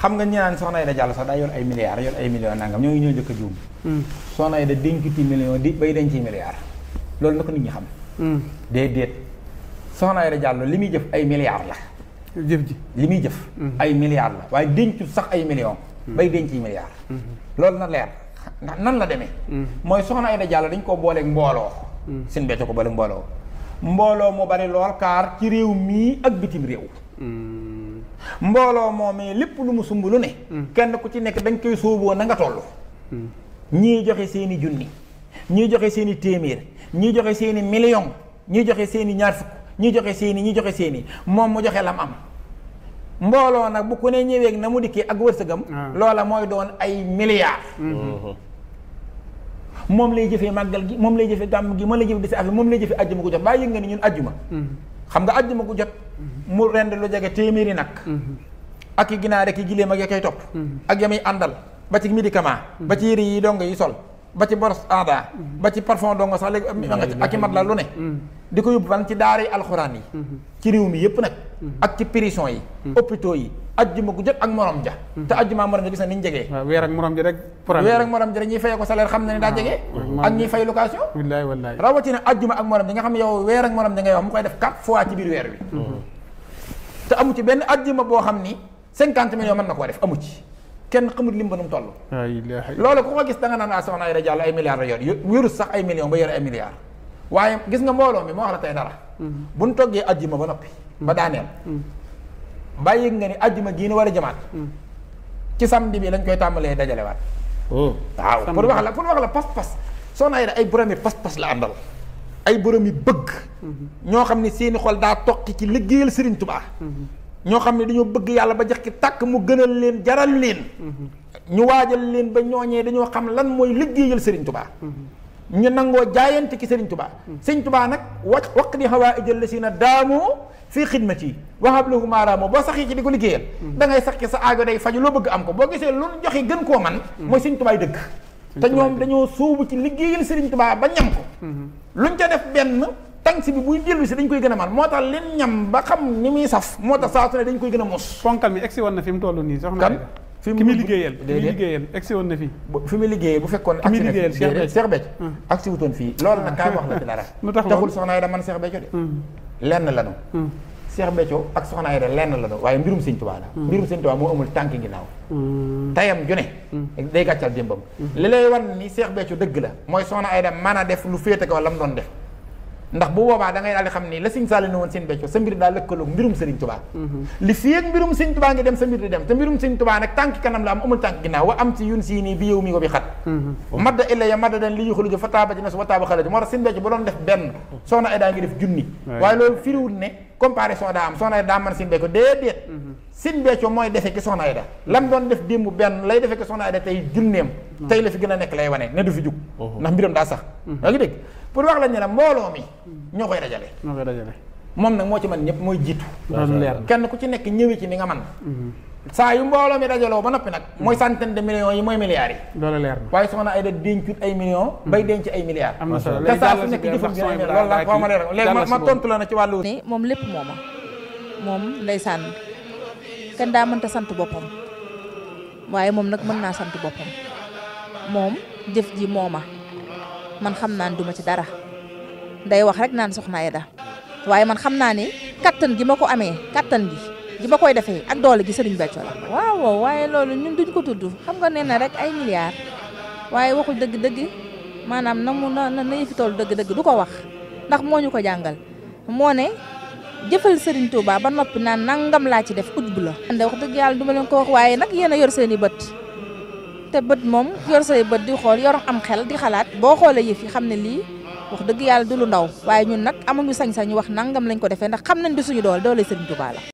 xam nga ñi naan soxna Aïda Diallo sax daa yor ay milliards yor ay millions nangam ñoo njëkk a juum. soxna Aïda dénkuti millions di bay denc milliards loolu na ko nit ñi xam. déedéet soxna Aïda Diallo li muy jëf ay milliards la. jëf ji li muy jëf. ay milliards la waaye dencut sax ay millions. bay denc milliards. loolu na leer ndax nan la demee. mooy soxna Aïda Diallo dañ koo booleeg mbooloo. seen becco ko booleeg mbooloo. mbooloo mu bari lool kaar ci réew mii ak bitim réew. mbooloo moomee lépp lu mu sumb lu ne. kenn ku ci nekk dañ koy sóoboo na nga toll. ñii joxe seeni junni ñii joxe seeni téeméer ñii joxe seeni million ñii joxe seeni ñaar fukk ñii joxe seeni moom mu joxe lam am. mbooloo nag bu ku ne ñëwee na mu dikkee ak wërsëgam. loola mooy doon ay milliards. moom lay jëfee màggal gi moom lay jëfee gàmm gi moom lay jëfee desi affaire moom lay jëfee ajjuma gu jot baa yëg nga ni ñun ajjuma. xam nga ajjuma gu jot. mu rend lu jege téeméeri nag. ak i ginaar rek i gileem ak ya koy topp. ak ya muy àndal ba ci médicament. ba ci yére yi dong yi sol. ba ci boros aada. ba ci parfum dong sax léegi ak i mat la lu ne. di ko yóbbu fan ci daara yi alxuraan yi. ci réew mi yëpp nag. ak ci prison yi. hôpitaux yi. ajjuma gu jot ak morom ja. te ajjuma morom ja gis na ni ñu jegee. waaw weer ak morom ja rek. weer ak morom ja rek ñuy fay ko salaire xam na ne daa jegee. ak ñuy fay location. wallaay rawatina ajjuma ak morom ja nga xam ne yow weer ak morom ja ngay wax mu koy def 4 fois ci biir weer wi. te amu ci benn ajjuma boo xam ni 50 millions mën na koo def amu ci. kenn xamul lim ba nu mu toll. loolu ku ko gis da nga naan soxna Aïda Diallo ay milliards la yor wérus sax ay millions ba yor ay milliards. waaye gis nga mbooloo mi moo wax la tey dara. bu ñu toggee ajjuma ba noppi. ba daaneel. bàyyi nga ni ajjuma gii ni war a jëmaat. ci samedi bi lañ koy tàmbalee dajalewaat. waaw pour wax la pas-pas soxna Aïda ay borom yi pas-pas la àndal. ay borom yi bëgg. ñoo xam ne seeni xol daa toqi ci liggéeyal Serigne Touba. ñoo xam ne dañoo bëgg yàlla ba jax ki tàkk mu gënal leen jaral leen. ñu waajal leen ba ñooñee dañoo xam lan mooy liggéeyal Serigne Touba. ñu nangoo jaayante ki Serigne Touba. Serigne Touba nag waq di xawaa ijal la si na daamoo fii xidmati waxab lahu maaraamoo boo saxee ci di ko liggéeyal. da ngay sax ci sa aajo day faju loo bëgg am ko boo gisee lu joxe gën koo man mooy Serigne Touba dëgg. te ñoom dañoo sóobu ci liggéeyal Serigne Touba ba ñam ko. luñ ca def benn. tànk bi buy dellu si dañ koy gën a man moo tax leen ñam ba xam ni muy saf moo tax saa su ne dañ koy gën a mos. ponkal mi egsi woon na fi mu toll nii soxna kan fi mu liggéeyal egsi woon na fi fi mu liggéeyee bu fekkoon fi mu liggéeyal Cheikh Béthio agsi wutoon fii loolu nag kaay wax la ci dara taxul soxna Aïda man Cheikh Béthio de lenn lanu Cheikh Béthio ak soxna Aïda lenn lanu waaye mbirum Sëñ Tuubaa la mbirum Sëñ Tuubaa moo amul tànk ginnaaw tayam ju ne day gàccal démbam li lay wan ni Cheikh Béthio dëgg la mooy soxna Aïda mën a def lu féete ko la mu doon def ndax bu boobaa da ngay daal di xam ni la Sëñ Saaliw ne woon seen Béthio sa mbir daa lëkkaloog mbirum Sëriñ Tuubaa li fii ak mbirum Sëñ Tuubaa ngi dem sa mbir di dem te mbirum Sëñ Tuubaa nag tànk kanam la am amul tànk ginnaaw wa am ci yun sii nii bi yow mi ko bi xat madda illa ya madda dan li yu xulujo fa taaba ci nas wa taaba xalati moo tax seen Béthio bu doon def benn soxna Aïda ngi def junni waaye loolu firiwul ne comparaison daa am soxna Aïda daa man seen Béthio déedéet seen Béthio mooy defee ki soxna Aïda lam doon def démb benn lay defee ki soxna Aïda tey junneem tey la fi gën a nekk lay wane ne du fi jug ndax mbiram daa sax yaa ngi dégg pour wax la ñu ne mbooloo mi ñoo koy dajale moom nag moo ci man ñëpp mooy jiitu kenn ku ci nekk ñëwee ci ni nga man saa yu mbooloo mi dajaloo ba noppi nag mooy centaine de millions yi mooy milliards yi loolu leer waaye soxna Aïda dencut ay millions bay denc ay milliards am na solo te saa su nekk jëfam bi loolu la xaw ma leer léegi ma tontu la na ci wàllu ni moom lépp mooma moom ndeysaan kenn daa mënta sant boppam waaye moom nag mën naa sant boppam moom jëf ji mooma man xam naa ne duma ci dara day wax rek naan soxna Aïda waaye man xam naa ni kattan gi ma ko amee kattan gi ma koy defee ak doole gi Sëriñ Béthio la waaw waaye loolu ñun duñ ko tudd xam nga nee na rek ay milliards waaye waxul dëgg-dëgg maanaam na yëfi toll dëgg-dëgg du ko wax ndax moo ñu ko jàngal moo ne jëfal Sëriñ Tuubaa ba noppi naan nangam laa ci def ut bu la ande wax dëgg yàlla duma leen ko wax waaye nag yéen a yor seen i bët te bët moom yor say bët di xool yor am xel di xalaat boo xoolee yëf yi xam ne lii wax dëgg yàlla du lu ndaw waaye ñun nag amuñu sañ-sañ wax nangam lañ ko defee ndax xam nañ di suñu doole Sëriñ Tuubaa la